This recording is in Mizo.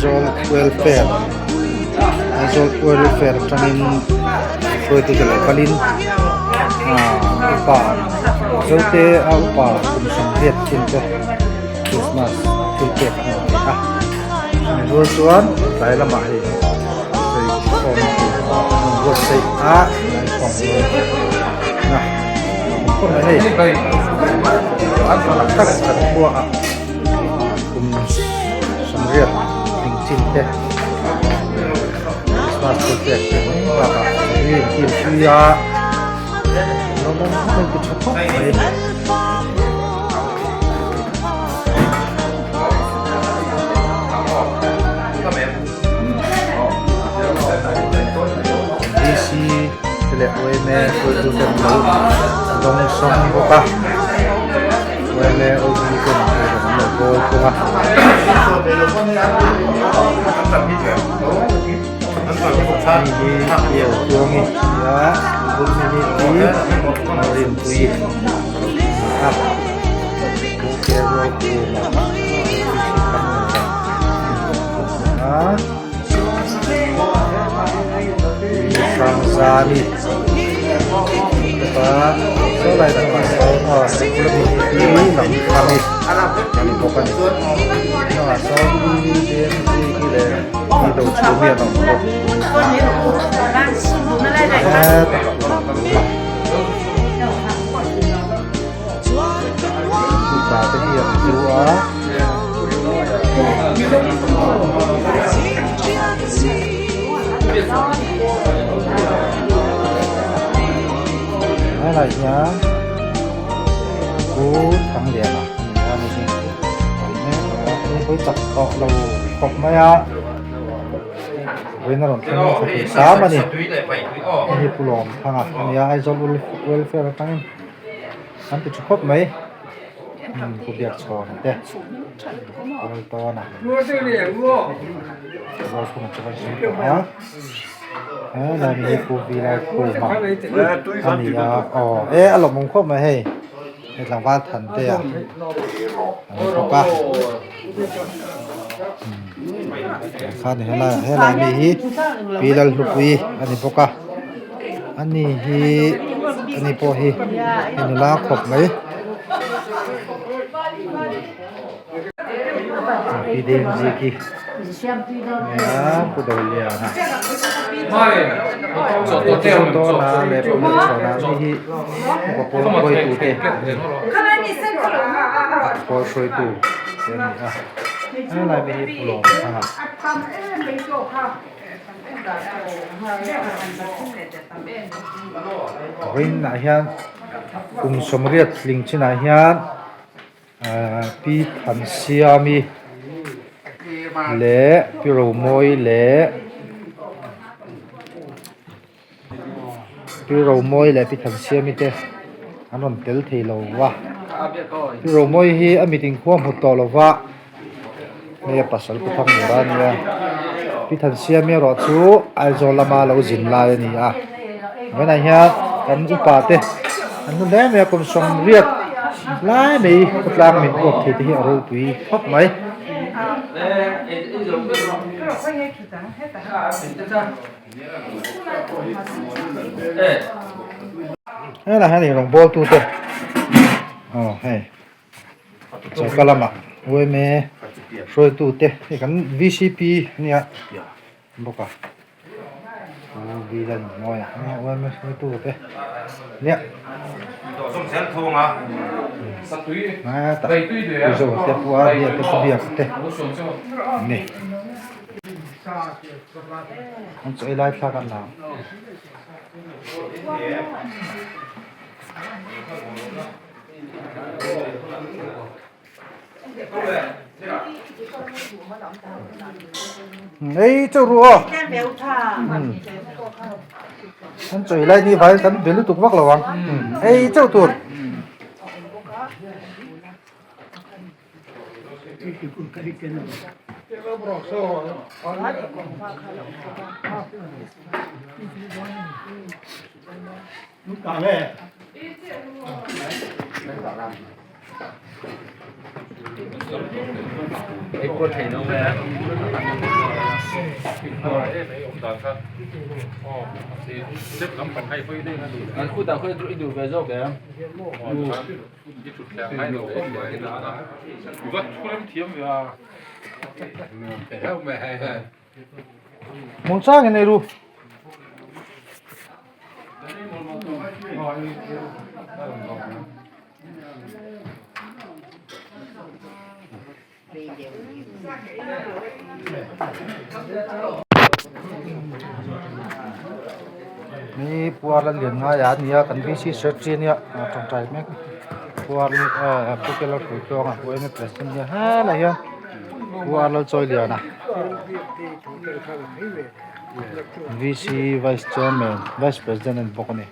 Aizawl welfare Aizawl welfare atangin hruaitute lo kalin ah upa zote a upa kum sawmriat chin te Christmas thil pek an rawn nei a chumi rual chuan tlai lamah hei sawi khawm tur an rawn buatsaih a laikhawm dawn a a awm khawp mai hei tak tak kan khua ah kum sawmriat tling chin te Christmas thil pek te mai bakah mi in kil pui a lawmawm khawp mai ti tha khawp mai. DC te leh yma hruaitu te an lo dawng sawng bawk a yma OB ten eirawng an lo bawl thung a. Hei hi Piau Tluangi a nia Rukmini hi Rinpuii a ni a Pu Kerual Kuma Sangzani pa saw lai takah sawn aw hei bula mi hi lam thlang hi a ni bawk a ni hnungah sawn BMG hi leh hi do chhum hi an awm bawk hetah a Mipa te hi an thu a. Helai hian Pu Thangliana a ni a ni hi a hawi chak tawh lo khawp mai a vawiin a rawn thleng nasa thei hram a ni hei hi Pu Lawmthanga a ni a Aizawl Welfare atangin an ti tha khawp mai pu biak chhawn te rual tawn a rual khum chu kan sawi tawh a helai mi hi pu vilai khum a a ni a aw e a lawmawm khawp mai hei hei tlangval than te a a ni bawk a khan helai helai mi hi pi lalhlupui a ni bawk a. Ani hi ani pawh hi a nula khawp mai pi dengzi khi nia pu doliana pu tawna leh pu hmachhawna mi hi upa pawl hruaitu te pawl hruaitu te a ni a helai mi hi pu lawmthanga. Vawiin ah hian kum sawmriat tling chinah hian ahh pi Thansiami leh pi Romawi leh pi Romawi leh pi Thansiami te an rawn tel thei lo va pi Romawi hi a mit inkhua hmu tawh lo va. Hei a pasal pu thang mur a nia pi Thansiami erawh chu Aizawl lama lo zin lai a ni a vawiinah hian kan upa te an hnu hle mai a kum sawmriat lai mai khawtlang min uap thei te hi a ropui khawp mai. Helai hian eirawng tu te aw hei. Choka lamah yma hruaitu te hei kan vcp ania bawk a pu bilan mawi a nia yma hruaitu te nia hetah pu zo te pu ardia te pu biaka te an ni an chaw ei lai thlak an la ang. Ei chauh ru aw an chawi lai ni vai kan be lutuk vak lo ang ei chauh tur. Muangchangin ei ru. Ni puar la lian ngai a nia kan VC secretary ania tawngtai mek puar pu keler pui tluanga pu eng president ania helai hian puar lal chawi lian a VC vice chairman vice president a ni bawk a ni.